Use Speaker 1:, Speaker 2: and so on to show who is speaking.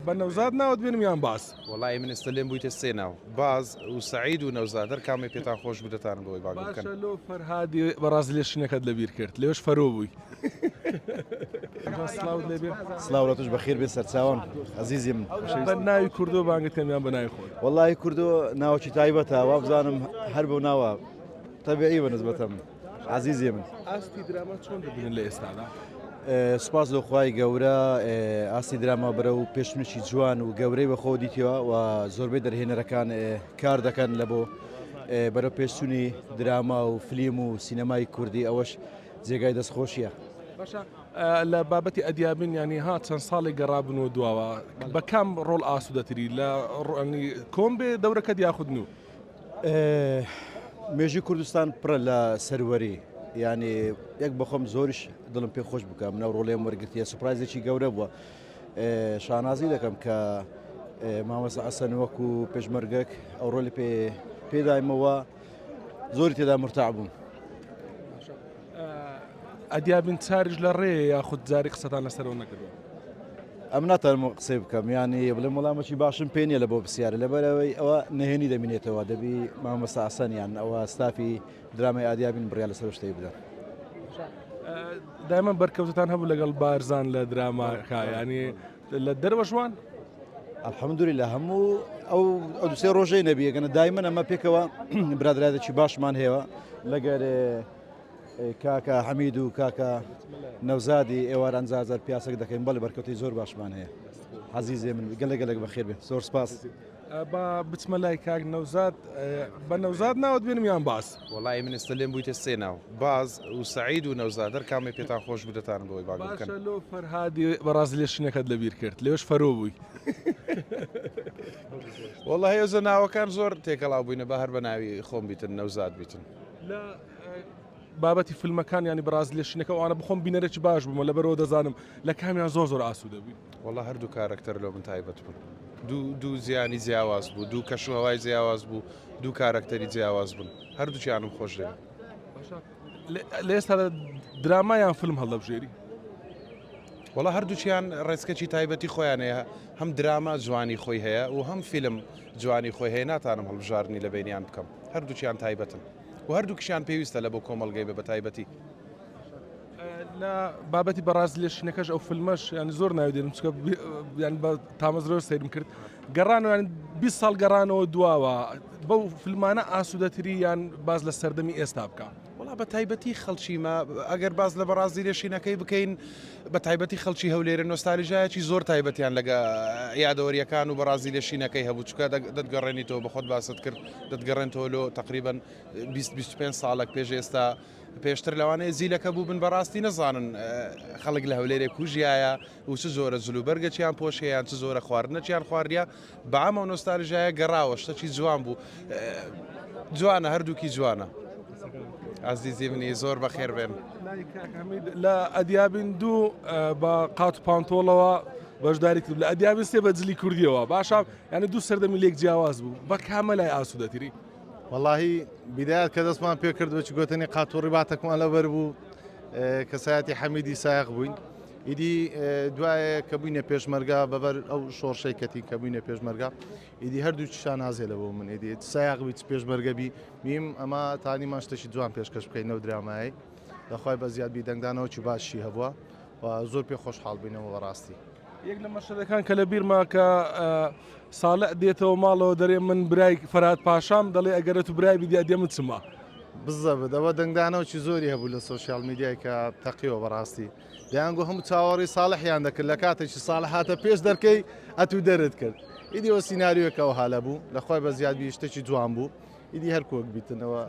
Speaker 1: بە نەوزاد ناوت بێنم یان باز؟
Speaker 2: وەڵایی من ئێستا لێم بوویتە سێ ناو، باز و سەعید و نەوزاد، هەر کامەی پێتان خۆش بوو دەتانم بەوەی بانگم بکەن.
Speaker 1: باشە لۆ فەرهادی بەڕاست لێشینەکەت لەبیر کرد لێش فەرۆ بووی. سڵاوت لێ بێ.
Speaker 3: سڵاو لە تۆش بەخێر بێ سەرچاوان ئەزیزی من.
Speaker 1: بە ناوی کوردۆ بانگت کەم یان بە ناوی خۆت؟
Speaker 3: وەڵاهی کوردۆ ناوەکی تایبەتە وابزانم هەر بەو ناوە تەبیعی بە نسبەتە من. عەزیزی من.
Speaker 1: ئاستی دراما چۆن دەبینن لە ئێستادا؟
Speaker 3: سوپاس لۆ خوای گەورە ئاستی دراما بەرەو پێشچونێکی جوان و گەورەی بەخۆوە دیتیوە و زۆربەی دەرهێنەرەکان کار دەکەن لە بۆ بەرەو پێشچونی دراما و فلیم و سینەمای کوردی ئەوەش جێگای دەستخۆشیە.
Speaker 1: باشە لە بابەتی ئەدیابین ینی ها چەند ساڵێک گەڕابن و دواوە بە کام ڕۆڵ ئاسوودەتری لە ڕۆنی کۆم بێ دەورەکەت یاخود نوو؟
Speaker 3: مێژووی کوردستان پڕە لە سەروەری یعنی یەک بەخۆم زۆریش دڵم پێ خۆش بکە منە ڕۆڵێم وەرگتیە سوپرایزێکی گەورە بووە شانازی دەکەم کە مامۆستا ئەسەن وەکو پێشمەرگەک ئەو ڕۆلی پێ پێدایمەوە زۆری تێدا مرتاع بووم.
Speaker 1: ئەدیابین چاریش لە ڕێ یاخود جاری قسەتان لەسەرەوە نەکردووە؟
Speaker 3: ئەم ناتوانم قسەی بکەم یانی بڵێم وەڵامەکی باشم پێ نییە لە بۆ پرسیارە لەبەرەوەی ئەوە نهێنی دەمینێتەوە دەبی مامۆستا حەسەن یان ئەوە ستافی درامای ئادیابین بڕیار لەسەر شتەی بدەن.
Speaker 1: دایمە بەرکەوتتان هەبوو لەگەڵ بارزان لە دراماکە ینی لە دەرەوە شوان؟
Speaker 3: الحمدلله هەموو ئەو ئەو دوسێ ڕۆژەی نەبیەگەنە دایمەن ئەمە پێکەوە برادرادێکی باشمان هەیە لەگەر کاکە حەمید و کاکە نەوزادی ئێواران جار جار پیاسەک دەکەین بەڵێ بەرکەوتەی زۆر باشمان هەیە عەزیزێ من گەلە گەلێک بەخێر بێ زۆر سپاس.
Speaker 1: با بچمە لای کاک نەوزاد بە نەوزاد ناوت بێنم یان باز؟
Speaker 2: وەڵایی من ئێستا لێم بوویتە سێ ناو، باز و سەعید و نەوزاد، هەر کامەی پێتان خۆش بوو دەتانم بەوەی بانگم بکەن.
Speaker 1: باشە لۆ فەرهادی بەڕاست لێشینەکەت لەبیر کرد لێش فەرۆ بووی.
Speaker 2: وەڵاهی ئەوجا ناوەکان زۆر تێکەڵاو بووینە با هەر بە ناوی خۆم بیتن نەوزاد بیتن.
Speaker 1: لە بابەتی فیلمەکان ینی بەڕاست لێشینەکە ئەوانە بخۆم بینەرێکی باش بوومە لەبەرەوە دەزانم لە کامیان زۆر زۆر ئاسوودە بووی.
Speaker 2: وەڵا هەردوو کارەکتەر لۆ من تایبەت بوون دوو دوو زیانی جیاواز بوو دوو کەش و هەوای جیاواز بوو دوو کارەکتەری جیاواز بوون هەردووکیانم خۆش دەوێت.
Speaker 1: لە ئێستا دراما یان فیلم هەڵدەبژێری؟
Speaker 2: وەڵا هەردووکیان ڕێچکەکی تایبەتی خۆیان هەیە هەم دراما جوانی خۆی هەیە و هەم فیلم جوانی خۆی هەیە ناتانم هەڵبژاردنی لە بینیان بکەم هەردووکیان تایبەتن. و هەردووکیشیان پێویستە لە بۆ کۆمەڵگەی بە بەتایبەتی.
Speaker 1: لە بابەتی بەڕاز لێشینەکەش ئەو فیلمەش یان زۆر ناوی دێنم چکە یان بە تامەزرۆ سەیرم کرد گەڕانەوە یان 20 ساڵ گەڕانەوە دواوە بەو فیلمانە ئاسوودەتری یان باز لە سەردەمی ئێستا بکە.
Speaker 2: وەڵا بە تایبەتی خەڵکی مە ئەگەر باز لە بەڕازی لێشینەکەی بکەین بە تایبەتی خەڵکی هەولێرە نۆستالیژایەکی زۆر تایبەتیان لەگە یادەوەریەکان و بەڕازی لێشینەکەی هەبوو چکە دەتگەڕێنیتەوە بە خۆت باست کرد دەتگەڕێنتەوە لۆ تقریبن 20 25 ساڵک پێش ئێستا پێشتر لەوانەیە زیلەکە بوو بن بەڕاستی نەزانن خەڵک لە هەولێرێ کوژیایە و چ زۆرە جلوبەرگەچیان پۆشیان چ زۆرە خواردنەچیان خواردە بەعامە و نۆستالژایە گەڕاوە شتەکی جوان بوو جوانە هەردووکی جوانە ئازیزی منی زۆر بەخێر بێن.
Speaker 1: لە ئەدیابین دوو بە قات و پانتۆڵەوە بەشداری کرد لە ئەدیابین سێ بە جلی کوردیەوە باشە یعنی دوو سەردەمی لێک جیاواز بوو بە کامە لای ئاسوودەتری
Speaker 4: وەڵاهی بیدایەت کە دەستمان پێ کرد وەکی گوتنی قاتوڕی باتەکمان لەبەر بوو کەسایەتی حەمیدی سایەق بووین ئیدی دوایە کە بووینە پێشمەرگە بەبەر ئەو شۆڕشەی کەتی کە بووینە پێشمەرگە ئیدی هەردوو شانازێ لە بۆ من ئیدی سایەق بی چ پێشمەرگە بی میم ئەمە تانیمان شتێکی جوان پێشکەش بکەین لەو درامایەی لەخوای بە زیاد بی دەنگدانەوەکی باشی هەبووە و زۆر پێ خۆشحاڵ بووینەوە بەڕاستی.
Speaker 1: یەک لە مەشهەدەکان کە لە بیرمە کە ساڵح دێتەوە ماڵەوە دەرێ من برای فەرهاد پاشام دەڵێ ئەگەر تو برای بیدی ئەدێ من چما.
Speaker 4: بزەبت ئەوە دەنگدانەوەکی زۆری هەبوو لە سۆشیال میدیای کە تەقیەوە بەڕاستی دەیانگۆ هەموو چاوەڕی ساڵحیان دەکرد لە کاتێکی ساڵح هاتە پێش دەرکەی ئەتوو دەرت کرد ئیدی ئەوە سیناریۆکە ئەوها لە بوو لە خوای بە زیاد بی شتێکی جوان بوو ئیدی هەر کۆک بیتنەوە.